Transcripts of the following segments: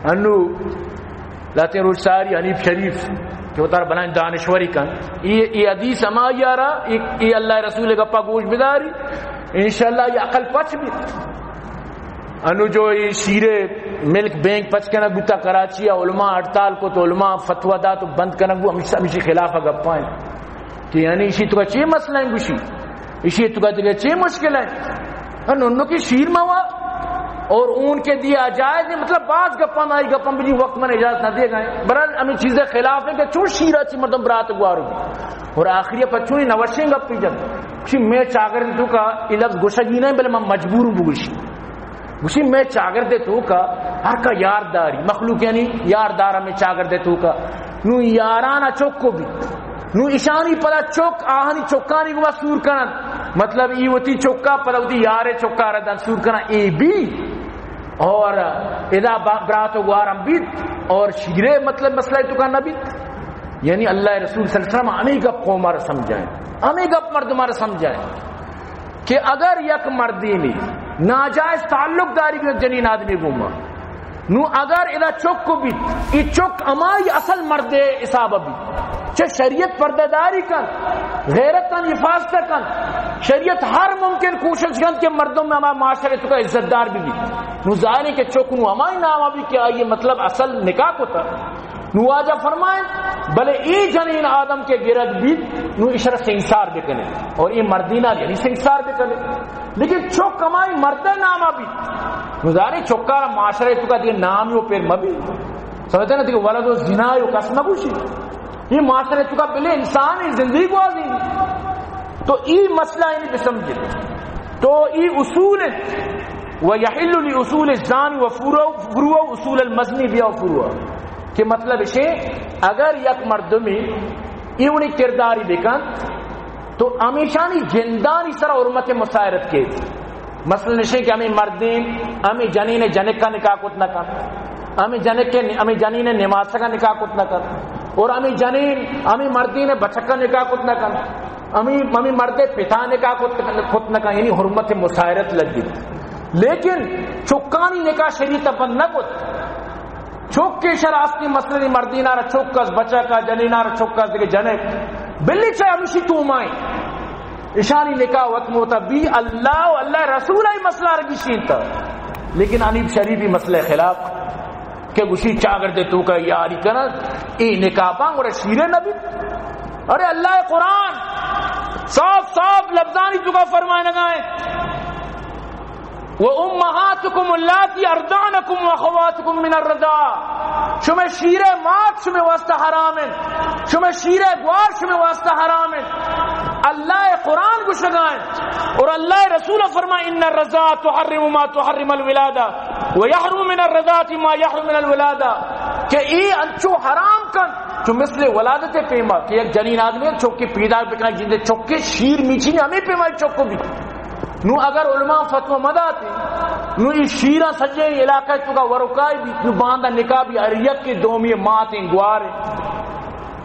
انو لاتیں روچ ساری حنیف شریف کہ وتارا بلائیں دانشوری کن، ای، ای حدیث ہما یارا، ای، ای اللہ رسول گپا گوش بداری، انشاءاللہ یہ عقل پچ بیت۔ انو جو یہ شیر ملک بینک پچ کنگ بوتا کراچی، علماء ہڑتال کو تو علماء فتویٰ دا تو بند کنگ بو، ہمیشہ، ہمیشہ خلاف گپائیں۔ کہ یعنی ایشی تو کا چے مسئلہ ہیں گوشی، ایشی تو کا دگہ چے مشکل ہیں؟ انو، انو کی شیر موا اور اون کے دیا جائز ہے، مطلب بعض گپاں آئی گپاں بجی وقت من اجازت نہ دیے گئے۔ برحال ہمیں چیزیں خلاف ہیں کہ چون شیرا چی مردم برات گوارو اور آخری پر چون نوشیں گپی جن۔ چی میں چاگر تو کا یہ لفظ گوشگی نہیں، بلے من مجبور ہوں بگوشی۔ گوشی، میں چاگردے توکا ہر کا یار داری، مخلوق یعنی یار دار ہمیں چاگردے توکا۔ نو یارانا چوکو بیت۔ نو اشانی پدا چوک، آہانی چوکانی گوا سور کنن۔ مطلب، ای وتی چوکا پدا وتی یارے چوکا ردن سور کنن۔ اے بی اور ادا با-، برات و گوارم بیت اور شیرے، مطلب، مسئلہ توکا نہ بیت۔ یعنی اللہ رسول صلی اللہ علیہ وسلم ہمیں گپ قوم را سمجھائیں، ہمیں گپ مردم را سمجھائیں۔ کہ اگر یک مردینے ناجائز تعلق داری یک جنین آدمی گوما، نو اگر ادا چک بیت، ای چک ہمائی اصل مردے حساب بیت، چہ شریعت پردہ داری کن، غیرت تان حفاظت کن، شریعت ہر ممکن کوشش کن کہ مردم ہما معاشرے توکا عزت دار بی۔ نو ظاہر ہے کہ چک نو ہمائی نام بی کہ آئیے مطلب اصل نکاح کو تھا۔ نو واجہ فرمائیں، بلے اے جنین آدم کہ گرگ بیت، نو اشرا سنگسار بکنے۔ اور اے مردینہ یعنی سنگسار بکنے۔ لیکن چک ہمائی مردے ناما بیت۔ نو ظاہر ہے چکارا معاشرے توکا دیگہ نام یو پیر مبی۔ سمجھتے نا، دیگہ ولد و زنا یو کس مگوشی۔ یہ معاشرے توکا بلے انسان زندگی گوازی۔ تو ای مسئلہ یعنی بسمجھے۔ تو ای اصول ہیں۔ و یحل لی اصول الزان و فروع، فروع اصول المزنی بیا و فروع۔ کہ مطلب اشے، اگر یک مردمی ایونی کرداری بکن، تو ہمیشانی جندانی سر حرمت مساعرت کے۔ مثلاً اشے کہ ہمیں مردین، ہمیں جنین جنک کا نکاح کت نہ کن، ہمیں جنک کے، ہمیں جنین نماسگ کا نکاح کت نہ کن، اور ہمیں جنین، ہمیں مردین بچک کا نکاح کت نہ کن، ہمیں، ہمیں مرد پتا نکاح کت، کت نہ کن، یعنی حرمت مساعرت لگی۔ لیکن چکانی نکاح شریعت بند نہ کت۔ چک کے شر آستی مسئلہ مردینارا چک اس، بچکا جنینارا چک اس، دیگہ جنک۔ بلی چاہے ہمشی تو مائیں۔ اشانی نکاح وت موتا بی، اللہ و اللہ رسول آئی مسئلہ رگی شینتا۔ لیکن حنیف شریفی مسئلہ خلاف کہ گوشی چاگردے توکا یاری کنن، ای نکاح بان گوڑا شیرے نبی۔ ارے اللہ قرآن صاف صاف لفظانی توکا فرمائے نگائیں۔ و امہاتکم اللاتی ارضعنکم و اخواتکم من الرضاع۔ شمے شیرے مات شمے واسطہ حرام ہیں، شمے شیرے گوار شمے واسطہ حرام ہیں۔ اللہ قرآن گوشگائیں اور اللہ رسول فرمائے، ان الرضاع تحرم ما تحرم الولادہ و یحرم من الرضاعۃ ما یحرم من الولادہ، کہ ای انچو حرام کن چو مثل ولادت پیما کہ یک جنین آدمی چوکی پیدا بکن، جندے چوکی شیر میچی ہمیں پیما چوکو بھی۔ نو اگر علماء فتویٰ مداتے، نو ای شیراں سجے علاقہ توکا ورکائی بیت، نو باندا نکاح بی، ہر یک کے دومی ماتیں گوارے۔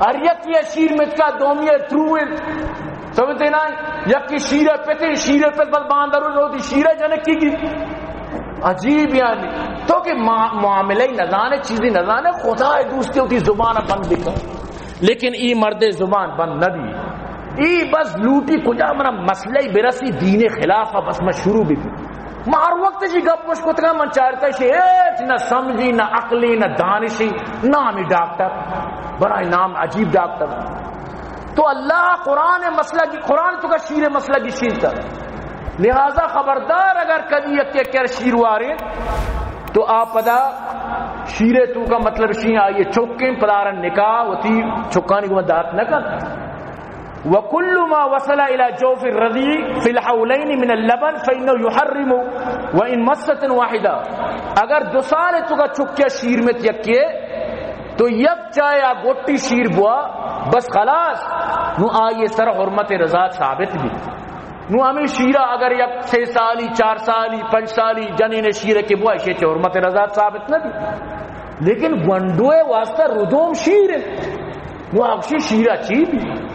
ہر یک کے شیر متکا دومی تروئے۔ سمجھتے نا؟ یک کے شیر پتے، شیر پت بس باندا رو روتی شیر جنک کی گی۔ عجیب یعنی۔ تو کہ ما-، معاملہ ہی نزانے، چیزی نزانے، خدا دوستی ہوتی زبان بند بکن۔ لیکن ای مرد زبان بند نہ بی۔ ای بس لوٹی کجا منا مسئلہ برسی دین خلاف، بس من شروع بی۔ من ہر وقت شی گپ مش کتگا، من چارتا شی ہیچ نہ سمجھی، نہ عقلی، نہ دانشی، نامی ڈاکٹر، برای نام عجیب ڈاکٹر۔ تو اللہ قرآن مسئلہ کی، قرآن توکا شیر مسئلہ کی شینتا۔ لہذا خبردار اگر کدی یک یک کر شیر وارے، تو آ پدا شیرے توکا مطلب شی آئیے چوکیں پلارن نکاح وتی چکانی گوما دات نہ کن۔ وکل ما وصل الی جوف الرضیع فی الحولین من اللبن فانه یحرم و ان مست واحدہ۔ اگر دو سال توکا چکیا شیر مت یکے تو یک چایا گوٹی شیر بوا، بس خلاص، نو آئیے سر حرمت رضاعت ثابت بی۔ نو ہمیں شیرا اگر یک سے سالی، چار سالی، پنچ سالی جنین شیر کے بوا، اسے چہ حرمت رضاعت ثابت نہ بی۔ لیکن گونڈوئے واسطہ ردوم شیر ہے۔ نو اکشی شیرا چی بی؟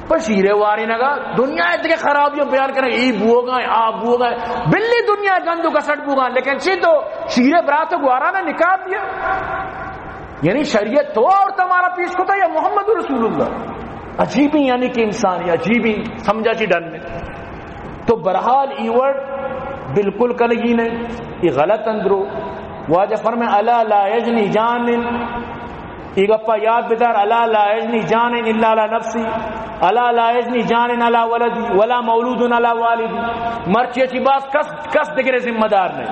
پر شیرے وارینگا دنیا ءِ دگہ خرابیاں بیان کنگ، ای بوگا، آ بوگا، بلی دنیا گند و گسٹ بوگا، لیکن چی تو شیرے برات و گوارا نہ نکاح دیا؟ یعنی شریعت تو اور تمہارا پیش کتا یا محمد رسول اللہ؟ عجیبی، یعنی کہ انسانی عجیبی سمجھا چی ڈن میں۔ تو برحال ای ورڈ بالکل کنگی نہیں، یہ غلط اندرو۔ واجہ فرمائے، الا لا یجنی جان، یہ گپا یاد بدار، الا لا یجنی جان الا علی نفسی، الا لا یجنی جان علی ولدی، ولا مولود علی والدی۔ مرچی چی باز کس، کس دگرے ذمہ دار نہیں،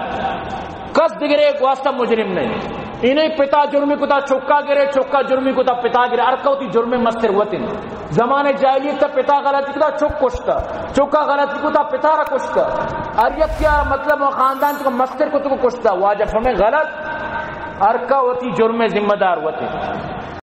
کس دگرے واسطہ مجرم نہیں۔ انہیں پتا جرمی کتا چکا گرے، چکا جرمی کتا پتا گرے، ہر کوتی جرم مستر وطن۔ زمانے جاہلیت تا پتا غلطی کتا چک کشتا، چکا غلطی کتا پتا را کشتا۔ ہر یک کیا مطلب خاندان تو مستر کو تو کشتا۔ واجہ فرمائے غلط، ہر کا وتی جرم ذمہ دار وطن۔